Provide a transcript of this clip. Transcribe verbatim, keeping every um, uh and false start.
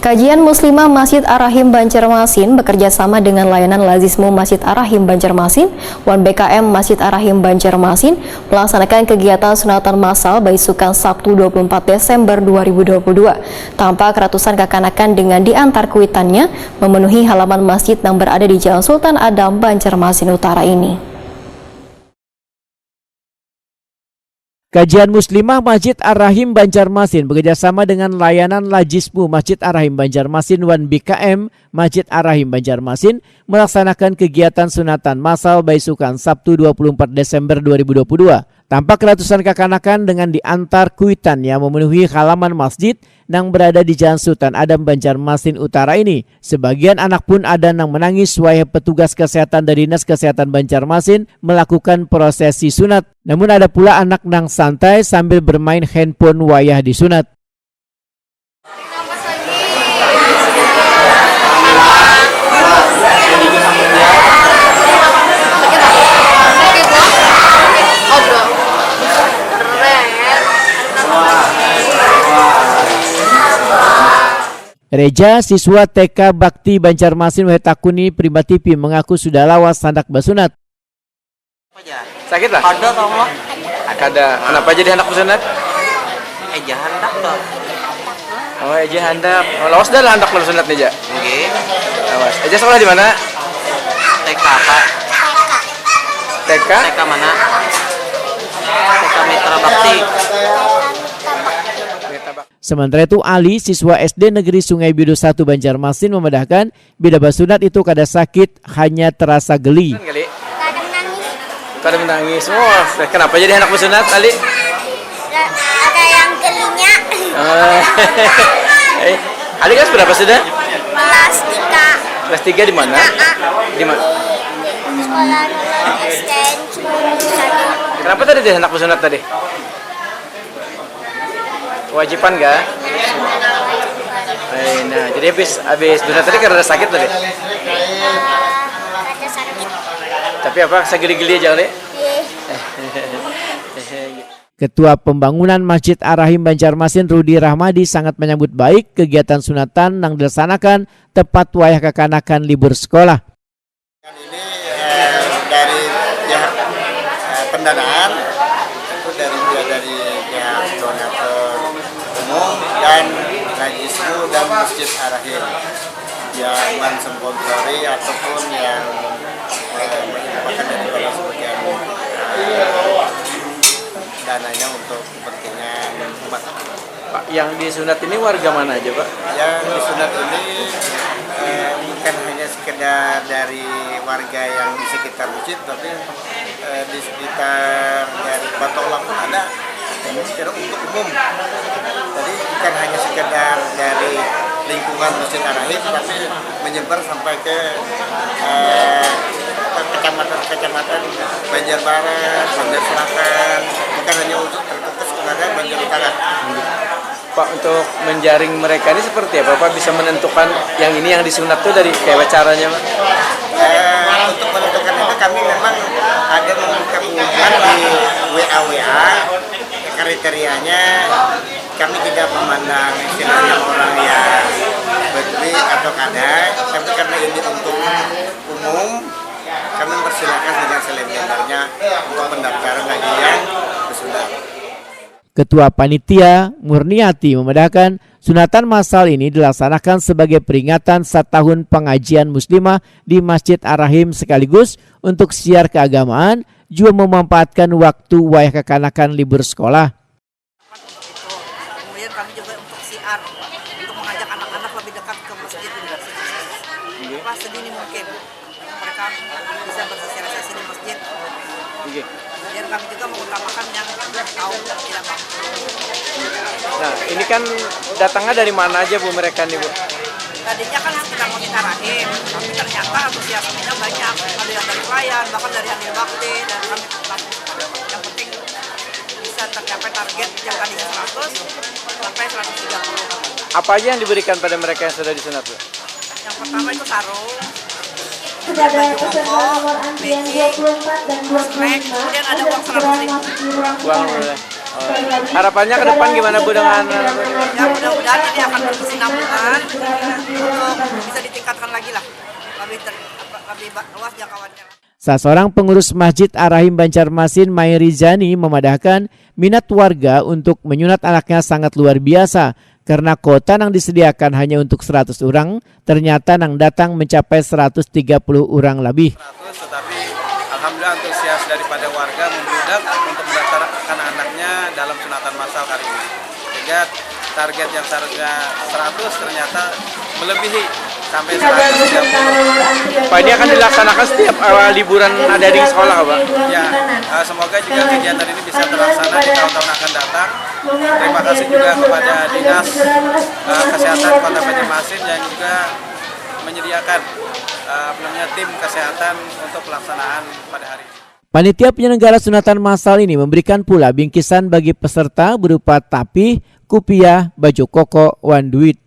Kajian Muslimah Masjid Ar-Rahim Banjarmasin bekerjasama dengan layanan Lazismu Masjid Ar-Rahim Banjarmasin wan B K M Masjid Ar-Rahim Banjarmasin melaksanakan kegiatan sunatan massal baisukan Sabtu dua puluh empat Desember dua ribu dua puluh dua. Tampak ratusan kakanakan dengan diantar kuitannya memenuhi halaman masjid nang berada di Jalan Sultan Adam, Banjarmasin Utara ini. Kajian Muslimah Masjid Ar-Rahim Banjarmasin bekerjasama dengan layanan Lajismu Masjid Ar-Rahim Banjarmasin wan B K M Masjid Ar-Rahim Banjarmasin melaksanakan kegiatan sunatan massal baisukan Sabtu dua puluh empat Desember dua ribu dua puluh dua. Tampak ratusan kakanakan dengan diantar kuitannya memenuhi halaman masjid nang berada di Jalan Sultan Adam, Banjarmasin Utara ini. Sebagian anak pun ada nang menangis wayah petugas kesehatan dari Dinas Kesehatan Banjarmasin melakukan prosesi sunat. Namun ada pula anak nang santai sambil bermain handphone wayah disunat. Reja, siswa T K Bakti Banjarmasin wayah takuni Prima T V mengaku sudah lawas handak basunat. Sakit lah? Kada tau lah. Kada. Kenapa jadi handak basunat? Eja handak lah. Oh, Eja handak. Oh, lawas dah lah handak basunat nih, Ja. Oke. Lawas. Eja sekolah di mana? T K apa? T K? T K mana? T K Mitra Bakti. Sementara itu, Ali, siswa S D Negeri Sungai Biru satu Banjarmasin, memedahkan bila basunat itu kada sakit, hanya terasa geli. Kada menangis. Wah, kenapa jadi anak basunat, Ali? Ada yang gelinya. Eh, Ali kelas berapa sudah? Kelas tiga. Kelas tiga di mana? Di mana? Sekolah S D N satu. Kenapa tadi jadi anak basunat tadi? Kewajiban kah? Eh, nah, jadi habis habis sunat tadi karena sakit tadi. Ada sakit. Tapi apa segeli-geli aja kali? Ih, Ketua Pembangunan Masjid Ar-Rahim Banjarmasin, Rudi Rahmadi, sangat menyambut baik kegiatan sunatan nang dilaksanakan tepat wayah kakanakan libur sekolah. Ini eh, dari pihak eh, pendanaan itu dari dari pihak donatur umum dan Lajismu dan Masjid Ar-Rahim yang mensponsori ataupun yang eh, merupakan daripada sebagian eh, dananya untuk kepentingan umat. Pak, yang disunat ini warga mana aja, Pak? Yang disunat ini eh, bukan hanya sekedar dari warga yang di sekitar masjid, tapi eh, di sekitar dari Bataulah pun ada. Ini secara untuk umum. Jadi bukan hanya sekedar dari lingkungan Masjid Ar-Rahim, tapi menyebar sampai ke eh, kecamatan-kecamatan Banjar Barat, Banjar Selatan, bukan hanya untuk terfokus kepada Banjar Utara. Pak, untuk menjaring mereka ini seperti apa, Pak? Bisa menentukan yang ini yang disunat tuh dari kayak caranya, Pak? Eh, untuk menentukan itu kami memang ada membuka pengumuman di W A W A kriterianya kami tidak memandang istilahnya orang yang berduit atau kada, tapi karena ini untuk umum kami mempersilakan dengan selebritasnya untuk pendaftaran bagi yang bersunat. Ketua Panitia, Murniati, memedahkan sunatan massal ini dilaksanakan sebagai peringatan satahun pengajian muslimah di Masjid Ar-Rahim sekaligus untuk siar keagamaan, juga memanfaatkan waktu wayah kakanakan libur sekolah. Kemudian kami juga untuk siar untuk mengajak anak-anak lebih dekat ke masjid, apa, sedini mungkin mereka bisa bersosialisasi di masjid. Oke. Kemudian kami juga mengutamakan yang kaum tidak mampu. Nah, ini kan datangnya dari mana aja, Bu, mereka nih, Bu? Tadinya kan sekitar Masjid Ar-Rahim, tapi ternyata antusiasmenya banyak. Ada yang dari Klayan, bahkan dari Hamil Bakti, dan kami tetap yang penting bisa tercapai target yang tadinya seratus sampai seratus tiga puluh. Apa aja yang diberikan pada mereka yang sudah disunat, Bu? Yang pertama itu sarung, Sudah ada pesan nomor antrian dua puluh empat dan dua puluh lima. Kemudian ada Ada uang seratus segera ribu. masuk di ruang Uang pesanan. boleh. Harapannya ke depan gimana, Bu, dengan, eh, Ya, mudah-mudahan ini akan berkesinambungan untuk bisa ditingkatkan lagi lah, lebih ter, apa, lebih ba- luas jangkauannya. Salah seorang pengurus Masjid Ar-Rahim Banjarmasin, Mai Rizani, memadahkan minat warga untuk menyunat anaknya sangat luar biasa karena kuota yang disediakan hanya untuk seratus orang, ternyata yang datang mencapai seratus tiga puluh orang lebih. Seratus, tetapi alhamdulillah antusias daripada warga membludak untuk mendaftarkan anaknya dalam sunatan massal kali ini. Sehingga target yang seharusnya seratus ternyata melebihi sampai seratus tiga puluh. Pak, ini akan dilaksanakan setiap awal liburan ada di sekolah, Pak? Ya, eh, semoga juga kegiatan ini bisa terlaksana di tahun-tahun akan datang. Terima kasih juga kepada Dinas, eh, Kesehatan Kota Banjarmasin yang juga menyediakan, eh, apa namanya, tim kesehatan untuk pelaksanaan pada hari ini. Panitia penyelenggara sunatan massal ini memberikan pula bingkisan bagi peserta berupa tapih, kupiah, baju koko, wan duit.